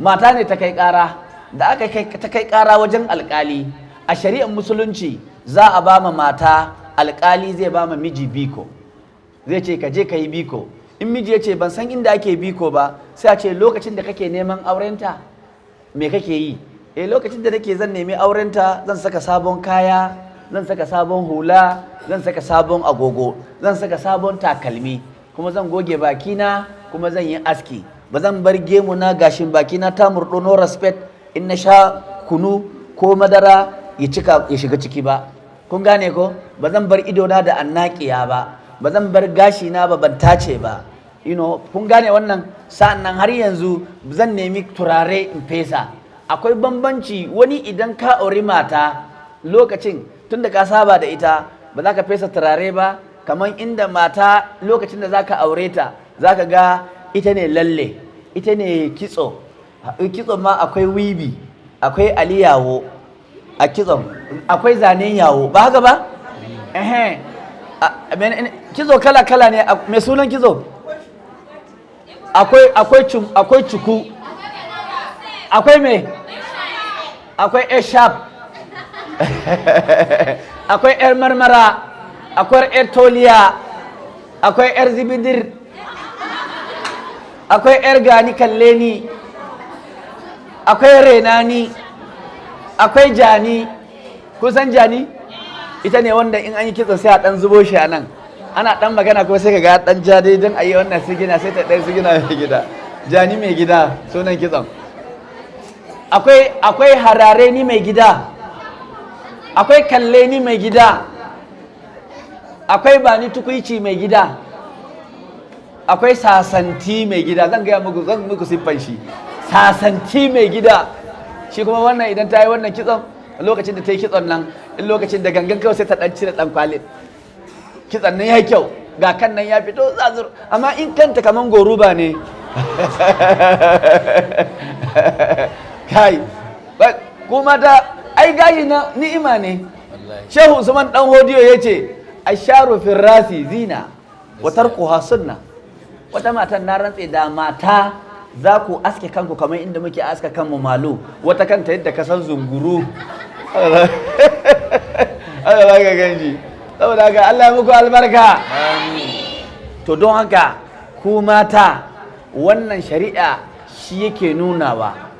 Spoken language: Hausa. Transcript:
Mata ne ta kai ƙara, da aka kai ta kai ƙara wajen alƙali. A shari'ar Musulunci za a ba ma mata, alƙali zai ba ma miji biko, zai ce ka je ka yi biko. In miji ya ce ban san inda ake biko ba, sai a ce lokacin da kake neman aurenta me kake yi? Eh, lokacin da nake zan nemi aurenta, zan saka sabon kaya, zan saka sabon hula, zan saka sabon agogo, zan saka sabon takalmi, kuma zan goge bakina, kuma zan yi aski, ba zan bar gemu na, gashin bakina ta murɗo, no respect, in na sha kunu ko madara ya cika ya shiga ciki ba. Kun gane ko? Ba zan bar idona da annaƙiya ba, ba zan bar gashi na ba ban tace ba. Kun gane wannan? Sa'an nan har yanzu zan nemi turare in fesa. Akwai bambanci. Wani idan ka auri mata, lokacin tunda ka saba da ita, ba za ka fesa turare ba. Kamar inda mata lokacin da za ka aure ta, za ka ga ita ne lalle, ita ne kitso. Kitso ma akwai weave, akwai aliyawo a kitson, akwai zanen yawo, ba haka ba? Ehe. Kitso kala kala ne. Mai sunan kitso? Akwai cuku, akwai me, akwai a sharp, akwai yar marmara, akwai yar toliya, akwai yar zibidir, akwai yar gani kalle ni, akwai renani, akwai jani. Kusan jani ita ne wanda in an yi kitso sai a dan zubo shi a nan, ana dan magana kuma sai ka ga dan ja dai don a yi wannan sigina, sai ta dan sigina mai gida, jani mai gida sunan kitson. Akwai harare ni mai gida, akwai kalle ni mai gida, akwai bani tukuici mai gida, akwai sasanti mai gida. Zan gaya muku, zan muku siffan shi. Sasanti mai gida shi kuma wannan, idan ta yi wannan kitson, lokacin da ta yi kitson nan, in lokacin da gangan kawai sai ta dan cire dan kwalin kitson nan, ya yi kyau, ga kan nan ya fito zazur. Amma in kanta kaman goruba ne kai, kuma ta ai gashi na ni'ima ne. Shehu Usman Dan Hodiyo ya ce الشعر في الرأس زينة وتركها سنة. Wata matan, na rantse da mata za ku aske kanku kamar inda muke aska kanmu malu, wata kanta yadda ka san zunguru haka za ka ganji. Saboda haka Allah ya muku albarka. To don haka ku mata, wannan shari'a shi yake nunawa.